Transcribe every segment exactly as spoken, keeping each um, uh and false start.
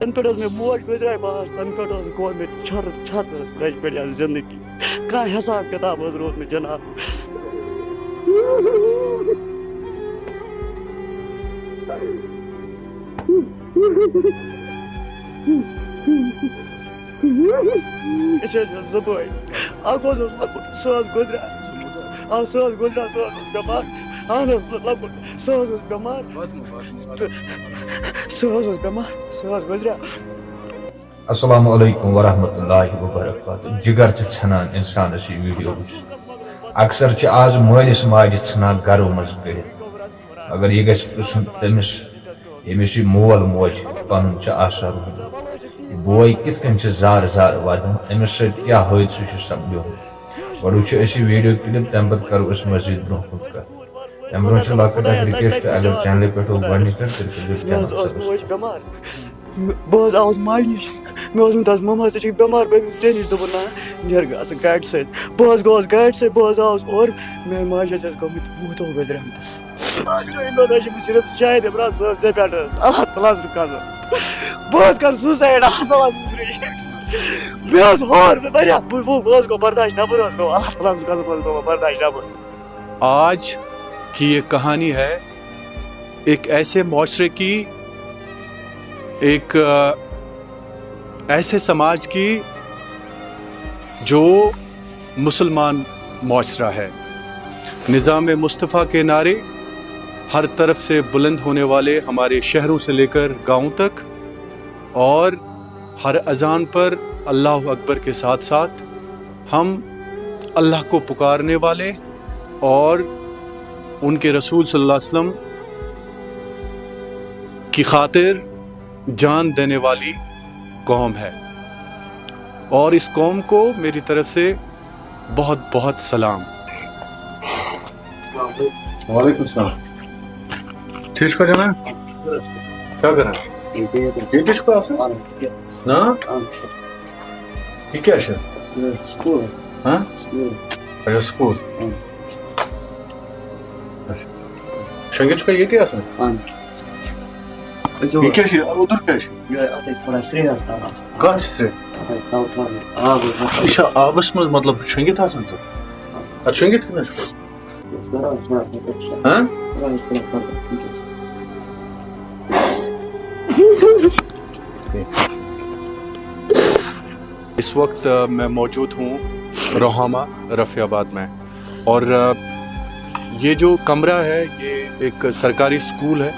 تَنہٕ پٮ۪ٹھ ٲس مےٚ موج گُزرے، بہٕ آس تَنہٕ پٮ۪ٹھ اوس گوٚو مےٚ چھَرٕ چھَتہٕ ٲس کٔج پٮ۪ٹھ یَتھ زِندگی۔ کانٛہہ حِساب کِتاب اوس روٗد نہٕ جِناب۔ أسۍ حظ ٲسۍ زٕ بٲے۔ اَکھ اوس لۄکُٹ، سُہ حظ گُزریٛوو۔ آ، سُہ حظ گُزریٛوو، سُہ حظ اوس بٮ۪مار۔ اَہَن حظ، لۄکُٹ، سُہ حظ اوس بٮ۪مار۔ سُہ حظ اوس بٮ۪مار، سُہ حظ گُزریٛوو۔ السلام علیکم ورحمۃ اللہ وبرکاتہ۔ جگر چھِ ژھٮ۪نان اِنسانَس یہِ ویٖڈیو وٕچھِتھ۔ اکثر چھِ آز مٲلِس ماجہِ ژھٕنان گرو منٛز کٔڑِتھ۔ اگر یہِ گژھِ پرٛژھُن تٔمِس، ییٚمِس یہِ مول موج پنُن چھُ آسان روٗدمُت، بوے کِتھ کٔنۍ چھِ زارٕ زارٕ ودان، أمِس سۭتۍ کیٛاہ حٲدثہٕ چھُ سپدیومُت؟ گۄڈٕ وٕچھو أسۍ یہِ ویٖڈیو کلپ، تَمہِ پتہٕ کرو أسۍ مزید برٛونٛہہ کُن کتھ۔ تَمہِ برٛونٛہہ چھِ لۄکٕٹ اکھ request، اگر channel پٮ۪ٹھ ہو گۄڈٕنِچ لٹہِ، تیٚلہِ کٔرۍزیو channel subscribe۔ بہٕ حظ آوُس ماجہِ نِش، مےٚ حظ ووٚن تَس، "مما، ژٕ چھُکھ بٮ۪مار؟" بہٕ ژےٚ نِش دوٚپُن، "نہ، نیرٕ گژھ گاڑِ سۭتۍ۔" بہٕ حظ گوٚوُس گاڑِ سۭتۍ، بہٕ حظ آوُس اورٕ، میٛانہِ ماجہِ حظ ٲس گٔمٕتۍ وُہ دۄہ گُزریمتِس۔ آز چھُ أمۍ حظ چھُ مےٚ صرف شاعر عمران صٲب ژےٚ پٮ۪ٹھ حظ، اللہ تعالیٰ سُنٛد قسم۔ بہٕ حظ کَرٕ suicide، اللہ تعالیٰ سُنٛد قسم۔ مےٚ حظ ہور، مےٚ واریاہ، بہٕ، بہٕ، بہٕ حظ گوٚو برداش نٮ۪بر حظ گوٚو، اللہ تعالیٰ سُنٛد قسم حظ گوٚو بہٕ برداش نٮ۪بر۔ آج کی یہ کہانی ہے ایک ایسے معاشرے کی، ایک، آ، ایسے سماج کی جو مسلمان معاشرہ ہے۔ نظام مصطفیٰ کے نعرے ہر طرف سے بلند ہونے والے ہمارے شہروں سے لے کر گاؤں تک، اور ہر اذان پر اللہ اکبر کے ساتھ ساتھ ہم اللہ کو پکارنے والے اور ان کے رسول صلی اللہ علیہ وسلم کی خاطر جان دینے والی قوم ہے، اور اس قوم کو میری طرف سے بہت بہت سلام۔ وعلیکم السلام۔ ٹھیٖک چھُکھا جناب؟ کیٛاہ کران؟ ییٚتی چھُکھا آسان؟ نا؟ یہِ کیٛاہ چھُ؟ سکوٗل۔ ہاں؟ سکوٗل۔ اچھا، سکوٗل۔ اچھا۔ شۄنٛگِتھ چھُکھا ییٚتی آسان؟ یہِ کیٛاہ چھُ؟ اوٚدُر کیٛاہ چھُ؟ یِہوٚے اَتھ ٲسۍ تھوڑا سرٛیٚہہ آسان۔ کَتھ چھِ سرٛیٚہہ؟ اَتھ ٲسۍ تَوٕ تھوڑا آب اوس آسان۔ یہِ چھا آبَس منٛز، مطلب، شۄنٛگِتھ آسان ژٕ؟ اَتھ شۄنٛگِتھ کِنہٕ چھُکھ؟ ہاں؟ اس وقت، آ، میں موجود ہوں روہامہ رفیع آباد میں، اور، آ، یہ جو کمرہ ہے، یہ ایک سرکاری اسکول ہے،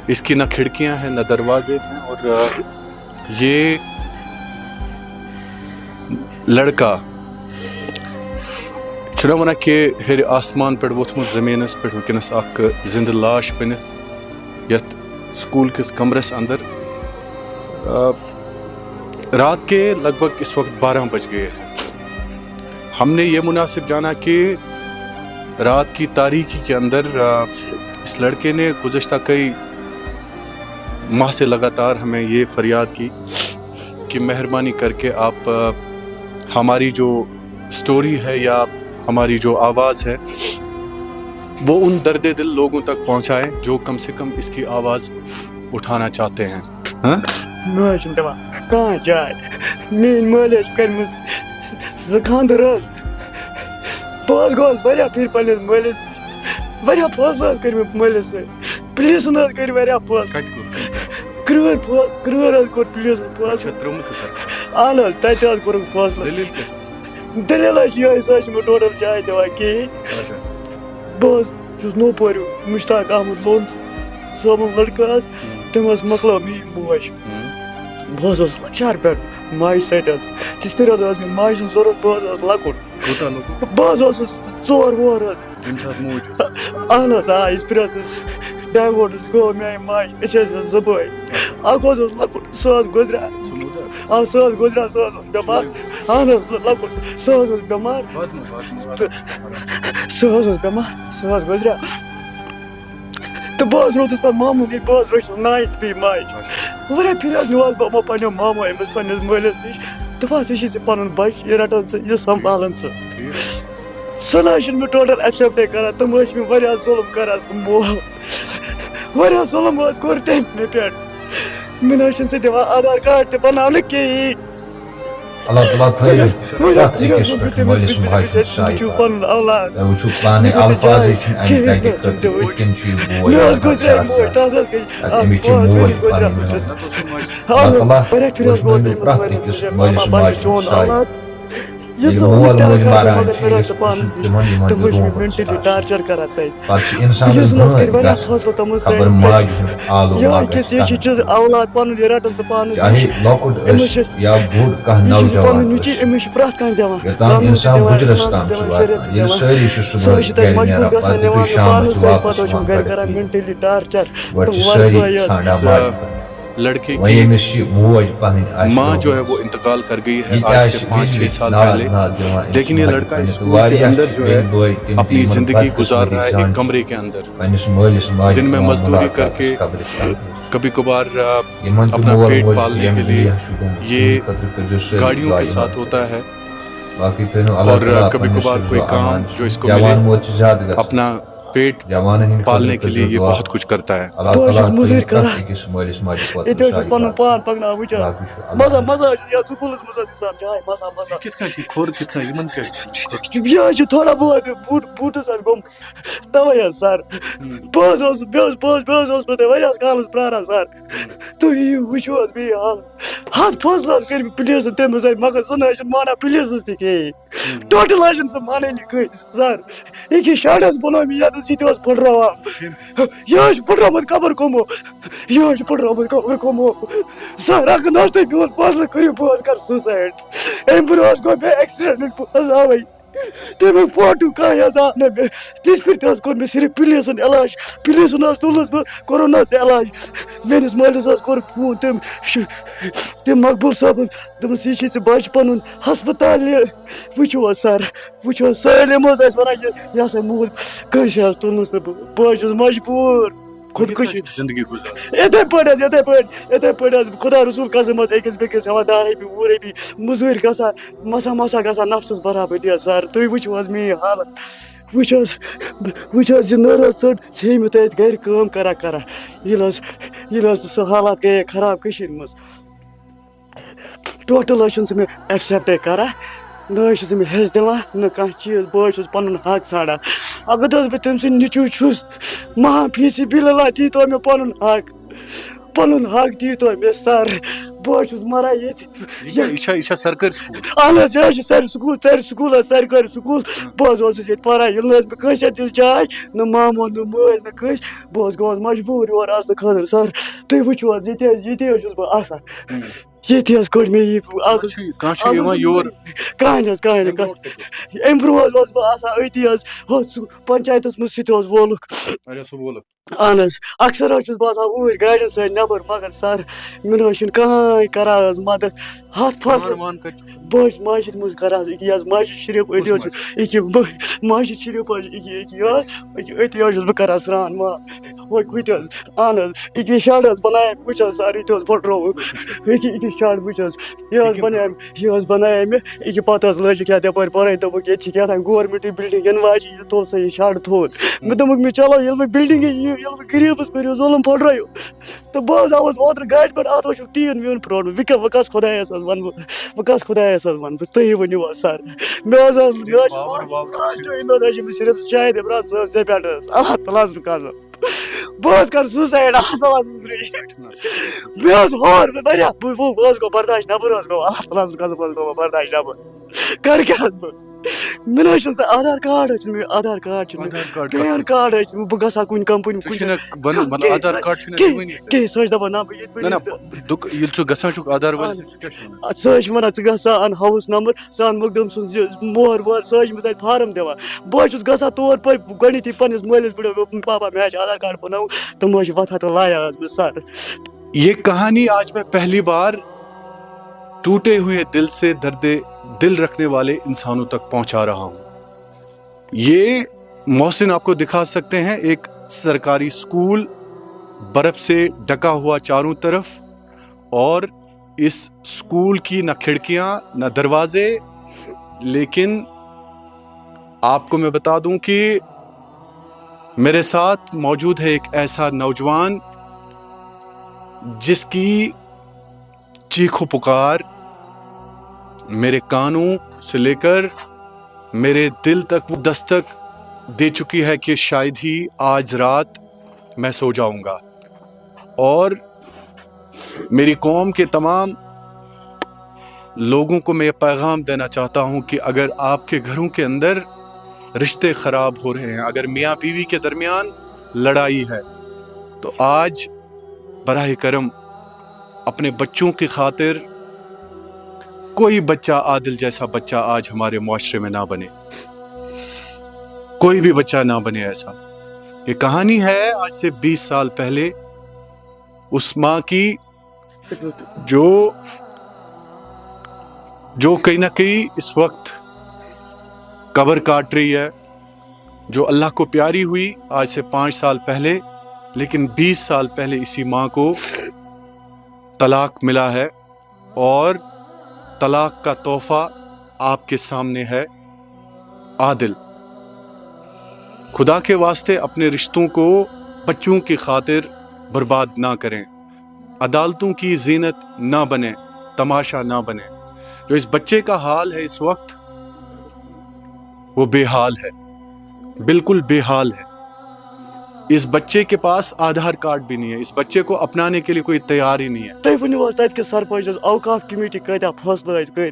اس کی نہ کھڑکیاں ہیں نہ دروازے ہیں، اور، آ، یہ لڑکا چھُنہ وَنان کہِ ہیٚرِ آسمان پٮ۪ٹھ ووٚتھمُت زٔمیٖنَس پٮ۪ٹھ وٕنکیٚنَس اَکھ زِندٕ لاش بٔنِتھ یَتھ سکوٗل کِس کمرَس اندر۔ آ، رات کے لگ بھگ اس وقت بارہ بج گئے ہیں۔ ہم نے یہ مناسب جانا کہ رات کی تاریکی کے اندر، آ، اس لڑکے نے گزشتہ کئی ماہ سے لگاتار ہمیں یہ فریاد کی کہ مہربانی کر کے آپ، آ، ہماری جو اسٹوری ہے یا ہماری جو آواز ہے، وہ ان درد دل لوگوں تک پہنچائیں جو کم سے کم اس کی آواز اٹھانا چاہتے ہیں۔ ہاں؟ مےٚ حظ چھِنہٕ دِوان کانٛہہ جاے۔ میٛٲنۍ مٲلۍ حظ چھِ کٔرمٕتۍ زٕ خانٛدر حظ۔ بہٕ حظ گوٚوُس واریاہ پھِرِ پنٛنِس مٲلِس نِش۔ واریاہ فٲصلہٕ حظ کٔرۍ مےٚ مٲلِس سۭتۍ۔ پُلیٖسَن حظ کٔرۍ واریاہ فٲصلہٕ۔ کَتہِ کوٚر؟ کرٛٲلۍ فٲ-، کرٛٲلۍ حظ کوٚر پُلیٖسَن فٲصلہٕ۔ اچھا، ترٛٲومٕژ ژےٚ سرکار؟ اَہَن حظ، تَتہِ حظ کوٚرُکھ فٲصلہٕ۔ دٔلیٖل کیٛاہ؟ دٔلیٖل حظ چھِ یِہوٚے، سُہ حظ چھُنہٕ مےٚ ٹوٹل چاے دِوان کِہیٖنۍ۔ اچھا۔ بہٕ حظ چھُس نوپورِ مشتاق احمد لون صٲبُن لٔڑکہٕ حظ، ہُم۔ تٔمۍ حظ مۄکلٲو میٛٲنۍ موج۔ ہُم۔ بہٕ حظ اوسُس لۄکچار پٮ۪ٹھ ماجہِ سۭتۍ حظ۔ تِژھ پھِرِ حظ ٲس مےٚ ماجہِ ہٕنٛز ضروٗرت، بہٕ حظ اوسُس لۄکُٹ۔ کوٗتاہ لۄکُٹ؟ بہٕ حظ اوسُس ژور وُہَر حظ۔ ییٚمہِ ساتہٕ موج ٲس؟ اَہَن حظ، آ، یِژھ پھِرِ حظ ٲس ڈایوٲرٕس گوٚو میٛانہِ ماجہِ، أسۍ حظ ٲسۍ زٕ بٲے۔ اَکھ حظ اوس لۄکُٹ، سُہ حظ گُزریٛوو۔ سُہ موٗد حظ؟ آ، سُہ حظ گُزریٛوو، سُہ حظ اوس بٮ۪مار۔ اَہَن حظ، لۄکُٹ، سُہ حظ اوس بٮ۪مار۔ واتنو، واتنو، واتنو۔ سُہ حظ اوس بٮ۪مار، سُہ حظ گُزریٛوو۔ تہٕ بہٕ حظ روٗدُس پَتہٕ ماموٗ نِش، بہٕ حظ روٗدُس ناینتھ بی ماجہِ۔ واریاہ پھِرِ حظ نیوٗہَس بہٕ یِمو پنٛنیو مامو أمِس پنٛنِس مٲلِس نِش۔ دوٚپہَس، "یہِ چھِ ژےٚ پَنُن بَچہِ، یہِ رَٹَن ژٕ، یہِ سنٛبھالَن ژٕ۔" ٹھیٖک۔ سُہ نہ حظ چھُنہٕ مےٚ ٹوٹَل ایٚکسیپٹَے کَران، تِم حظ چھِ مےٚ واریاہ ظُلُم کَران، سُہ مول۔ واریاہ ظُلُم حظ کوٚر تٔمۍ مےٚ پٮ۪ٹھ۔ مےٚ نہ حظ چھُنہٕ سُہ دِوان آدھار کارڈ تہِ بناونہٕ کِہیٖنۍ۔ اللہ تعالیٰ تھٲیِو وۄنۍ پرٛٮ۪تھ یہِ أکِس حظ ووٚن مےٚ پٮ۪ٹھ تٔمِس مٲلِس بِزِ ماجہِ بِزِ ہُنٛد اَسہِ سایہِ چھُ پَتھ۔ پَنُن اولاد۔ تۄہہِ وٕچھِو پانَے مےٚ تہِ الفاظٕے جاے چھِنہٕ اَمہِ کِہیٖنۍ کَتھِ چھُنہٕ تہِ کہِ أتھۍ کِنۍ چھُ یہِ بوے مےٚ حظ پَتہٕ گُزرے زیادٕ موج، زیادٕ۔ تَس حظ گٔے اَدٕ آز أمِس چھِ پانٛژھ موج ؤری گُزرے پَنٕنۍ بہٕ چھُس وَنان۔ اَلہٕ اللہ تعالیٰ پانٛژھ ؤری گُزرے وٕچھنٲیِو بہٕ چھُس پرٛٮ۪تھ أکِس مٲلِس اَما ماجہِ بَچہِ ہُنٛد چون سایہِ۔ اولاد۔ یہِ ییٚلہِ ژٕ مول وٕنہِ تہِ موج کَرٕ مَران مگر چھِ، مےٚ أمِس رَٹہِ پانَس چھُنہٕ نِش۔ تِمَن یِمَن تِم یہِ ٲسۍ مےٚ روٗمَس مٮ۪نٹٔلی منٛز ٹارچَر کَران تَتہِ۔ پَتہٕ چھِ اِنسانَس یُس نہٕ حظ گٲنٛۍ کٔرۍ واریاہ گژھان۔ فٲصلہٕ تِمَن خبر سۭتۍ ماجہِ ہُنٛد آلو یہِ ما أکِس یہِ گژھِ چھِ کَتھ چیٖز منٛز۔ اولاد پَنُن یہِ رَٹان ژٕ پانَس چاہے نِش۔ لۄکُٹ أمِس ٲسۍ چھِ یا بوٚڑ کانٛہہ یہِ چھِ نوجوان پَنٕنۍ یہِ چھِ ٲسۍ، أمِس چھِ پرٛٮ۪تھ کانٛہہ دِوان، یوٚتام قانوٗن تہِ اِنسان دِوان، گُجرَس اِسلام تہِ تام چھُ دِوان، واتان، شریعت تہِ ییٚلہِ دِوان۔ سٲری چھِ سُہ صُبحٲے حظ چھِ تَتہِ گَرِ نیران مجبوٗر گژھان پَتہٕ یُتھُے نِوان شامَس پانَس چھِ سۭتۍ، واپَس پَتہٕ حظ چھِ یِم یِوان گَرِ گَرٕ کَران کِہیٖنۍ۔ Mentally torture. گۄڈٕ تِم چھِ وَتہِ سٲری وَیہِ حظ۔ ژھانٛڈان ماجہِ پَتھ۔ لڑکے وۄنۍ کی ییٚمِس یہِ موج پَنٕنۍ آسہِ माँ जो है برونٛہہ، वो इंतकाल कर गई है یہِ تہِ आज से آسہِ पाँच وِزِ छः وِزِ साल ناد पहले, ناد دِوان أمِس लेकिन ये ماجہِ लड़का پَنٕنہِ۔ इस تہٕ स्कूल के واریاہ अंदर چھِ जो بیٚنہِ है بٲے تِم تہِ अपनी یِمَن जिंदगी پرٛٮ۪تھ गुजार کُنہِ रहा है زانہِ एक कमरे के अंदर। پَنٕنِس مٲلِس ماجہِ दिन में یِوان मजदूरी مُلاقاتَس करके قبرِستان۔ कभी कभार یِمَن تہِ अपना مول पेट موج पालने یِم के دُنیا लिए چھُ گوٚمُت، ये تِہِنٛدِ خٲطرٕ کٔرۍزیو سٲری गाड़ियों دُعا के یِمَن साथ خٲطرٕ۔ होता है باقٕے تھٲینو اللہ और تعالیٰ कभी پنٛنِس कभार حِفظ कोई و काम امان۔ जो इसको جوان मिले, موج چھِ زیادٕ گژھان۔ अपना पेट جوانَن ہِنٛدِ خٲطرٕ पालने के लिए کٔرۍزیو ये دُعا۔ बहुत कुछ करता है। اللہ بہٕ حظ تعالیٰ چھُس مٔزوٗرۍ تھٲینو پرٛٮ۪تھ کران۔ أکِس مٲلِس ماجہِ پوتُس ییٚتہِ حظ چھُس سارِوٕے پَنُن پَتہٕ۔ پان پَکناوان وٕچھ حظ۔ باقٕے چھُ اللہ مَزٕ تعالیٰ۔ مَزٕ حظ چھُس یَتھ سکوٗلَس منٛز حظ گژھان جاے مَزٕ مَزٕ۔ یہ کِتھ کٔنۍ چھِ کھوٚر کِتھ کٔنۍ یِمَن کیٛاہ چھِ؟ یہِ حظ چھُ تھوڑا بہت بوٗٹ بوٗٹَس حظ گوٚمُت تَوَے حظ سَر۔ بہٕ حظ اوسُس بہٕ حظ بہٕ حظ بہٕ حظ اوسُس پَتہٕ واریاہَس کالَس پرٛاران سَر۔ تُہۍ یِیِو وٕچھِو حظ بیٚیہِ حال۔ ہَتھ فٲصلہٕ حظ کٔرۍ مےٚ پُلیٖسَن تٔمِس سۭتۍ مگر سُہ نہ حظ چھُنہٕ مانان پُلیٖسَس تہِ کِہیٖنۍ۔ ٹوٹل حظ چھُنہٕ سُہ مانٲنی کٲنٛسہِ سَر۔ أکِس شڈَس بُلو مےٚ یَتَس یہِ تہِ اوس پھٕٹراوان۔ یہِ حظ چھُ پھٕٹرومُت قبر کُمو۔ یہِ حظ چھُ پھٕٹرومُت قبر کُمو۔ سَر اگر نہ حظ تُہۍ میون فٲصلہٕ کٔرِو بہٕ حظ کَرٕ سوٗسایڈ۔ اَمہِ برونٛہہ حظ گوٚو مےٚ ایکسیڈنٹ بہٕ حظ آوَے۔ تَمیُک فوٹو کانٛہہ حظ آو نہٕ مےٚ۔ تِژھ پھِرِ تہِ حظ کوٚر مےٚ صرف پُلیٖسَن علاج۔ پُلیٖسَن حظ تُلنَس بہٕ کوٚرُن حظ علاج۔ میٛٲنِس مٲلِس حظ کوٚر فون تٔمۍ شُ-، تٔمۍ مقبوٗل صٲبَن۔ دوٚپمَس یہِ چھِ ژےٚ بَچہِ پَنُن ہسپتال یہِ۔ وٕچھِو حظ سَر، وٕچھِو حظ سٲلِم حظ ٲسۍ وَنان یہِ، یہِ ہسا موٗد کٲنٛسہِ حظ تُلنَس نہٕ بہٕ۔ بہٕ حظ چھُس مجبوٗر خودکُشی۔ زندگی گُزارٕنۍ۔ یِتھَے پٲٹھۍ حظ، یِتھَے پٲٹھۍ، یِتھَے پٲٹھۍ حظ خۄدا رسوٗل قسم حظ أکِس بیٚکِس ہٮ۪وان دَہ رۄپیہِ وُہ رۄپیہِ مٔزوٗرۍ گژھان، مَسا مَسا گژھان نفسَس برابردی حظ سَر۔ تُہۍ وٕچھِو حظ میٛٲنۍ حالت۔ وٕچھ حظ، وٕچھ حظ یہِ نٔر حظ ژٔٹ، ژھیٚیہِ مےٚ تَتہِ گَرِ کٲم کَران کَران۔ ییٚلہِ حظ، ییٚلہِ حظ سُہ حالات گٔیے خراب کٔشیٖرِ منٛز۔ ٹوٹل حظ چھُنہٕ سُہ مےٚ ایکسیپٹے کران، نہ حظ چھُ سُہ مےٚ حِصہٕ دِوان، نہ کانٛہہ چیٖز۔ بہٕ حظ چھُس پَنُن حق ژھانٛڈان۔ اگر حظ بہٕ تٔمۍ سُنٛد نیٚچوٗ چھُس، مہا فی سبیل اللہ دی تو مےٚ پَنُن حق، پَنُن حق دی تو مےٚ سَر۔ بہٕ حظ چھُس مَران ییٚتہِ۔ یہِ چھا، یہِ چھا، یہِ چھا سرکٲرۍ سکوٗل؟ اہن حظ، یہِ حظ چھُ سَر سکوٗل، سَر سکوٗل حظ، سرکٲرۍ سکوٗل۔ بہٕ حظ اوسُس ییٚتہِ پَران، ییٚلہِ نہٕ حظ مےٚ کٲنٛسہِ اَتہِ دِژ جاے، نہ مامو، نہ مٲلۍ، نہ کٲنٛسہِ۔ بہٕ حظ گوٚوس مجبوٗر یور اَژنہٕ خٲطرٕ۔ سَر، تُہۍ وٕچھِو حظ، ییٚتہِ حظ، ییٚتہِ حظ چھُس بہٕ آسان۔ ییٚتہِ حظ کٔڑ مےٚ یہِ آز۔ کانٛہہ چھُ، کانٛہہ چھُ یِوان یور؟ کانٛہہ نہٕ حظ، کانٛہہ نہٕ، کانٛہہ۔ اَمہِ برونٛہہ حظ اوسُس بہٕ آسان أتی حظ، ہُتھ سُہ پنچایتَس منٛز، سُہ تہِ حظ وولُکھ۔ اچھا، سُہ وولُکھ۔ اہن حظ، اکثر حظ چھُس بہٕ آسان اوٗرۍ گاڑٮ۪ن سۭتۍ نٮ۪بر، مگر سَر، مےٚ نہٕ حظ چھُنہٕ کٕہٕنۍ کران حظ مدد۔ ہَتھ فصل۔ سامان وان کَتہِ چھُ؟ بہٕ حظ چھُس مسجد منٛز کران حظ، ییٚکیٛاہ یہِ حظ مسجد شریٖف أتی حظ چھُ، ییٚکیٛاہ بہٕ، مسجد شریٖف حظ چھُ، ییٚکیٛاہ، ییٚکیٛاہ یہِ حظ، ییٚکیٛاہ أتی حظ چھُس بہٕ کران سرٛان وان۔ وۄنۍ کۭتیٛاہ حظ، اہن حظ، ییٚکیٛاہ یہِ شڈ حظ بنایے، وٕچھ حظ سَر، یہِ تہِ حظ پھٕٹرووُکھ۔ ییٚکیٛاہ، ییٚکیٛاہ شڈ وٕچھ حظ، یہِ حظ بنایے، یہِ حظ بنایے مےٚ، ییٚکیٛاہ پتہٕ حظ لٲجِکھ یَتھ یَپٲرۍ پَرٲنۍ، دوٚپُکھ، ییٚتہِ چھِ کیٛاہ تام گورمنٹٕچ بِلڈِنٛگ یِنہٕ واجہِ، یہِ تُل سا یہِ شڈ تھوٚد۔ مےٚ دوٚپُکھ، مےٚ چلو، ییٚلہِ وۄنۍ بِلڈِنٛگٕے یِیِو، ییٚلہِ وۄنۍ غریٖبَس کٔرِو ظُلُم، پھٕٹرٲیِو۔ تہٕ بہٕ حظ آوُس اوترٕ گاڑِ پٮ۪ٹھ، اَتھ حظ چھُکھ ٹیٖن ویٖن پھٕٹروومُت۔ وۄنۍ کیٛاہ، وۄنۍ کَس خۄدایَس حظ وَنہٕ بہٕ، وۄنۍ کَس خۄدایَس حظ وَنہٕ بہٕ، تُہی ؤنِو حظ سَر۔ مےٚ حظ ٲس، مےٚ حظ چھِ پاوَر واوَر لاسٹ ٹایم حظ چھِ مےٚ صرف شاہد عمران صٲب ژےٚ پٮ۪ٹھ حظ، اللہ تعالیٰ ہَس رُکاو ژٕ۔ بہٕ حظ کَرٕ سوٗسایڈ، اللہ تعالیٰ ہَس رُکاو۔ مےٚ حظ ہور، مےٚ واریاہ، بہٕ، بہٕ، بہٕ حظ گوٚو برداش نٮ۪بر حظ گوٚو، اللہ تعالیٰ ہَس رُکاو ژٕ، بہٕ حظ گوٚو برداش نٮ۪بر۔ کَرٕ کیٛاہ حظ بہٕ؟ مےٚ نہ حظ چھُنہٕ سُہ آدھار کارڈ حظ چھُنہٕ مےٚ، آدھار کارڈ چھُنہٕ مےٚ، آدھار کارڈ پین کَتھ کارڈ حظ چھُنہٕ مےٚ، بہٕ گژھٕ ہا کُنہِ کَمپٔنی، ژےٚ کُنہِ چھُنہ وَنُن، مطلب، کینٛہہ، آدھار کارڈ چھُنہ کینٛہہ، دِوٲنی ژےٚ؟ کینٛہہ، سُہ حظ چھِ دَپان، نہ، بہٕ ییٚتہِ نہ، نہ، بٔنِتھ ژٕ۔ دُک-، ییٚلہِ ژٕ گژھان چھُکھ آدھار وٲلِس اہن۔ نِش، ژٕ کیٛاہ چھُکھ وَنان؟ اَدٕ سُہ حظ چھِ وَنان، ژٕ گژھ سا اَن ہاوُس نمبر، ژٕ اَن مخدوٗم سُنٛد یہِ مۄہر وۄہر، سُہ حظ چھِ مےٚ تَتہِ فارم دِوان۔ بہٕ حظ چھُس گژھان تور پَتہٕ گۄڈٕنیتھٕے پنٛنِس مٲلِس پٮ۪ٹھ، پاپا، مےٚ حظ چھِ آدھار کارڈ بَنومُت، تِم حظ چھِ وۄتھان تہٕ لایان حظ مےٚ سَر۔ ये कहानी आज मैं पहली बार टूटे हुए दिल से दर्द दिल रखने वाले इंसानों तक पहुंचा रहा हूं। ये मोहसिन आपको दिखा सकते हैं, एक सरकारी स्कूल, बर्फ से ढका हुआ चारों तरफ, और इस स्कूल की ना खिड़कियां ना दरवाजे, लेकिन आपको मैं बता दूं कि मेरे साथ मौजूद है एक ऐसा नौजवान जिसकी چیخ و پکار میرے کانوں سے لے کر میرے دل تک وہ دستک دے چکی ہے کہ شاید ہی آج رات میں سو جاؤں گا۔ اور میری قوم کے تمام لوگوں کو میں یہ پیغام دینا چاہتا ہوں کہ اگر آپ کے گھروں کے اندر رشتے خراب ہو رہے ہیں، اگر میاں بیوی کے درمیان لڑائی ہے، تو آج براہ کرم اپنے بچوں کی خاطر، کوئی بچہ عادل جیسا بچہ آج ہمارے معاشرے میں نہ بنے، کوئی بھی بچہ نہ بنے ایسا۔ یہ کہانی ہے آج سے بیس سال پہلے اس ماں کی، جو جو کہیں نہ کہیں اس وقت قبر کاٹ رہی ہے، جو اللہ کو پیاری ہوئی آج سے پانچ سال پہلے، لیکن بیس سال پہلے اسی ماں کو طلاق ملا ہے، اور طلاق کا تحفہ آپ کے سامنے ہے۔ عادل، خدا کے واسطے اپنے رشتوں کو بچوں کی خاطر برباد نہ کریں، عدالتوں کی زینت نہ بنیں، تماشا نہ بنیں۔ جو اس بچے کا حال ہے اس وقت، وہ بے حال ہے، بالکل بے حال ہے۔ اس بچے کے پاس آدھار کارڈ بھی نہیں ہے، اس بچے کو اپنانے کے لیے کوئی تیار ہی نہیں ہے۔ تُہۍ ؤنِو حظ تَتہِ کِس سرپنچس، اوقاف کمیٹی کۭتیٛاہ فٲصلہٕ حظ کٔرۍ،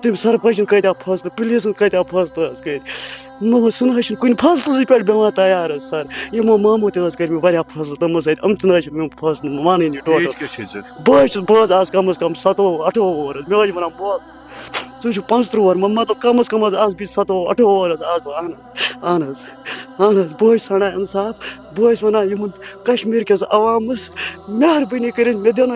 تٔمۍ سرپنچن کۭتیٛاہ فٲصلہٕ، پُلیٖسن کۭتیٛاہ فٲصلہٕ حظ کٔرۍ۔ نہ حظ، سُہ نہ حظ چھُنہٕ کُنہِ فٲصلہٕ سٕے پٮ۪ٹھ بیٚہوان تیار حظ سر۔ یِمو مامو تہِ حظ کٔرۍ مےٚ واریاہ فٲصلہٕ، تِم حظ ٲسۍ، یِم تہِ نہ حظ چھِ مےٚ فٲصلہٕ مانٲنی ٹوٹل۔ ایج کیٛاہ چھِ ژےٚ؟ بہٕ حظ چھُس، بہٕ حظ آس کم از کم ستووُہ اَٹھووُہ وُہُر حظ، مےٚ حظ چھِ وَنان مول، ژٕ چھُکھ پانٛژترٕٛہ وُہُر، مطلب کم از کم حظ آس بہٕ ستووُہ اَٹھووُہ وُہُر حظ آس بہٕ، اہن حظ، اہن حظ، اہن حظ، بہٕ حظ چھُس ژھانڈان انصاف، بہٕ حظ چھُس وَنان یِمن کشمیٖر کِس عوامس، مہربٲنی کٔرِتھ مےٚ دِنہٕ